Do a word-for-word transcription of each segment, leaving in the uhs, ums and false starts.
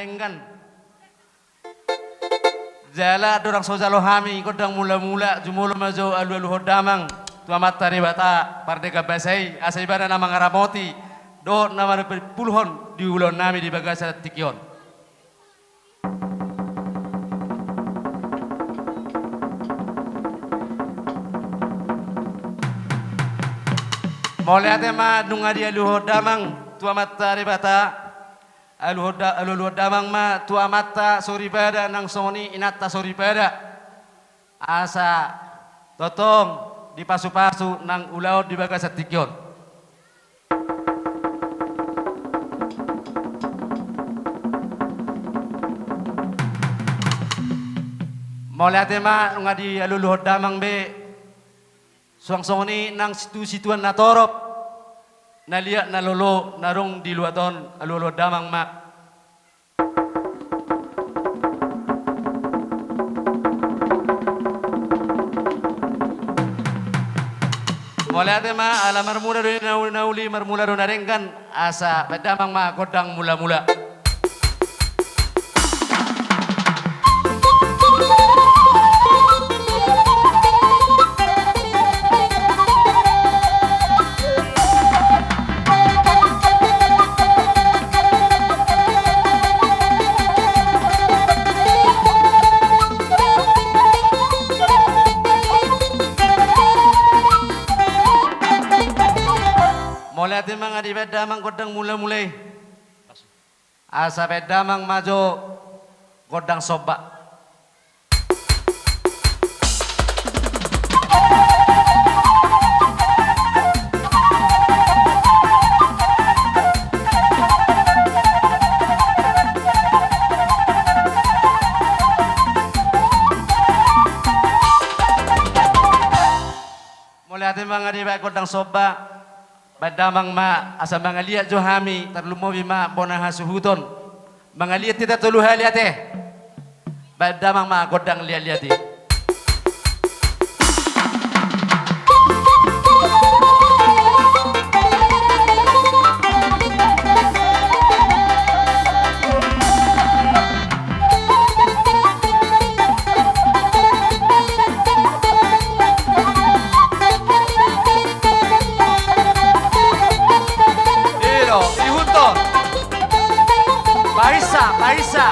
denggan. Jala andorang so jalo hami gondang mulamula, jumolo ma jo alualuhon damang tu Amanta Debata pardenggan basa i, asa ibana na mangaramoti dohot na manopihon di ulaon nami di bagasan tingki on. Mauliate ma nunga dialuhon damang tu Amanta Debata. Aluhon da-, alualuhon damang ma tu amanta soripada nang songon i inanta soripada. Asa tongtong dipasupasu nang ulaon di bagasan tingki on. Mauliate ma nunga dialualuhon damang be. Suang songon i nang situ-, situan na torop, na liat na lolo na adong di luat on, alualuhon damang ma. Mauliate ma, ala marmula do na uli, na uli, marmula do na denggan, asa baen damang ma gondang mulamula. Mauliate ma, nunga dibaen damang gondang mulamula i. Asa baen damang ma jo gondang somba. Mauliate ma, nunga dibaen gondang somba. Baen damang ma, asa mangaliat jo hami, tarlumobi ma bona hasuhuton. Mangaliat hita tolu hali ate. Baen damang ma gondang liatliat i. Ilo, ihuthon. Paisa, paisa.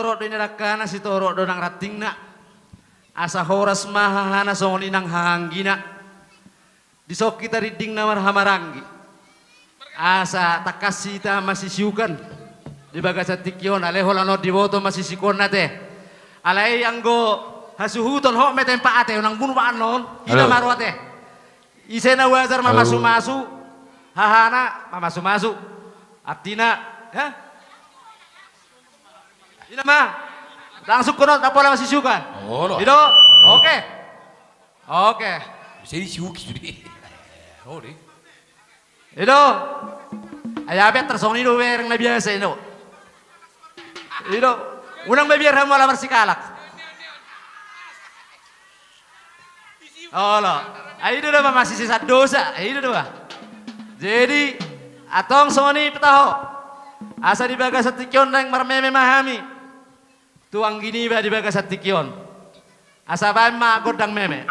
Sitorop do i nang dangkana, sitorop do nang rantingna. Asa horas ma hahana songon i nang hahaanggina. Dison hita rinding na marhahamaranggi. Asa tangkas hita masisiukan di bagasan tingki on, alai holan on diboto masisiukanna ate. Alai anggo hasuhuton, hot ma i tempat ate, unang bunu ma annon. Hita ma ro ate. Ise na uajar mamasumasu, hahana mamasumasu. Artina, ya? Ina ma. Langsung kono, tak pola masisiukan. Olo. I do? Oke. Oke. Bisa disiuki sude. Olo. I do. Ai ape tarsongon i do bereng na biasa i do. I do. Unang be biar hamu ala marsikalak. Olo. Ai i do do ma masisesat dosa. Ai i do do ma. Jadi, antong songon i petaho. Asa di bagasan tingki on naeng marmeme ma hami. Tu anggi niba di bagasan tingki on. Asa baen ma gondang meme.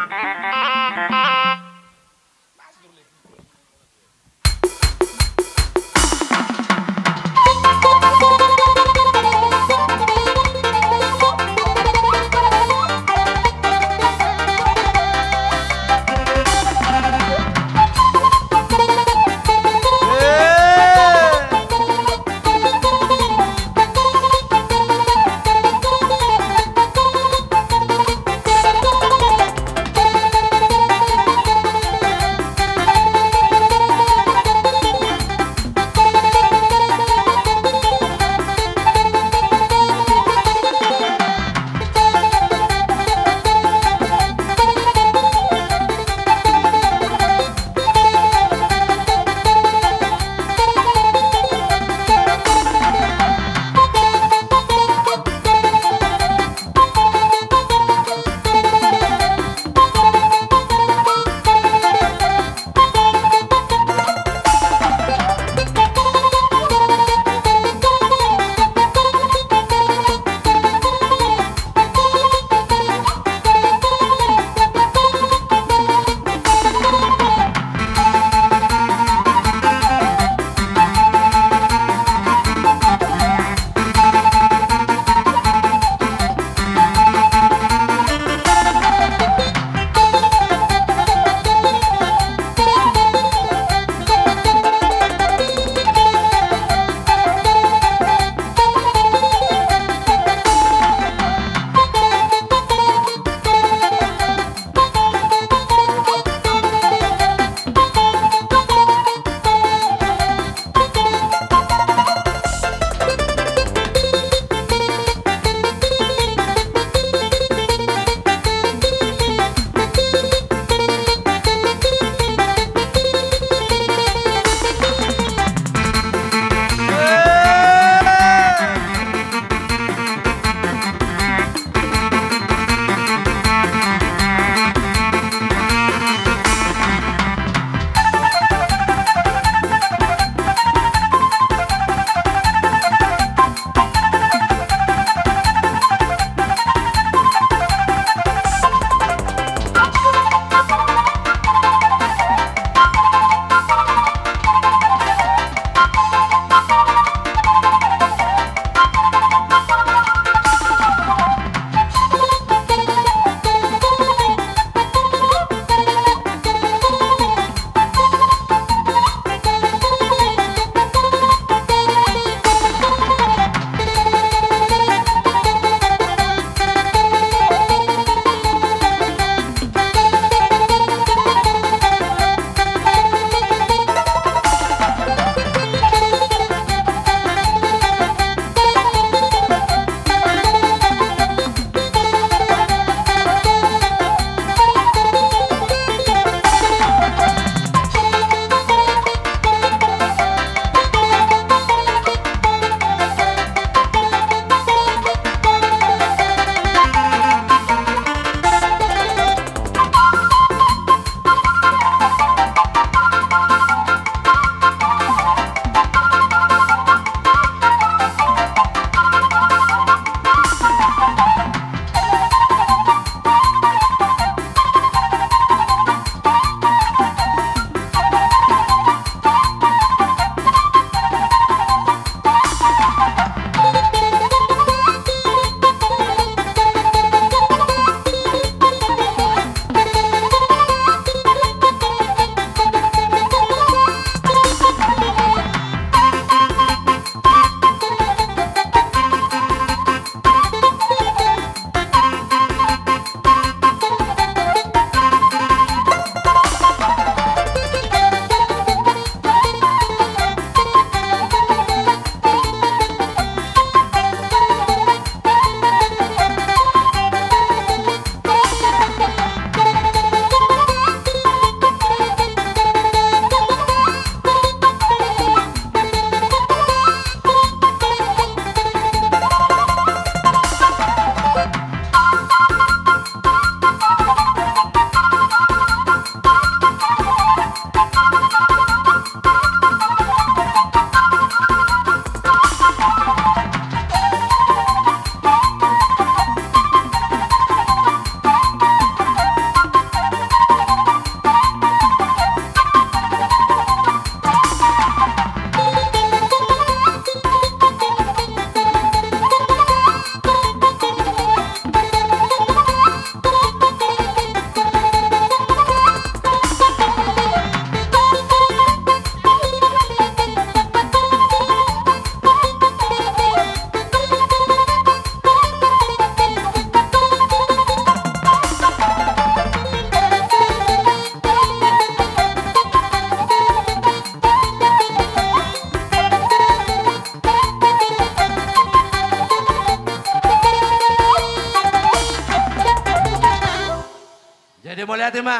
Jadi mauliate ma.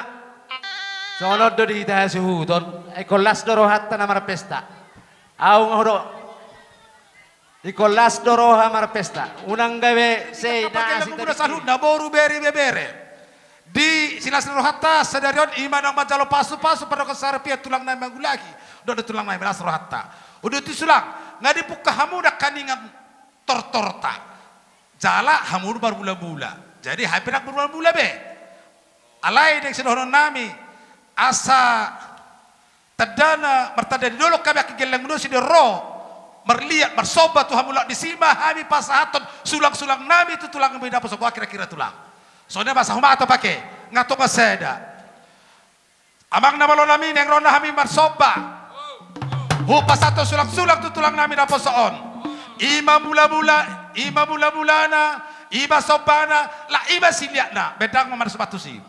Songon on do di hita hasuhuton, ingkon las do rohanta na marpesta. Ahu nga hudok. Ingkon las do roha marpesta. Unang gabe sei na asi tadi. Saluhutna boru, bere, ibebere. Di silas ni rohanta sadari on, i ma naung manjalo pasupasu, padokhon saripeon tulang nami mangulahi dohot tulang nami, las rohanta. Uduti tulang, nga dipungka hamu nangkaningan tortorta. Jala hamu marmulamula. Jadi hami pe ndang marmulamula be. Alai naeng sidohonon nami, asa tandana, martanda ni dolok hami angka gellengmuna on, sude ro marliat marsomba tu hamu, laos disi ma hami pasahathon sulangsulang nami tu tulang nami naposo on, kira-kira tulang. Songon i ma asa humato pake, nga tongon sada. Amang na malo nami, naeng ro hami marsomba. Hupasahat sulangsulang tu tulang nami naposo on. I ma mulamula, i ma mulamulana, i ma sombana, laos i ma siliatna. Baen damang ma marsubat tusi.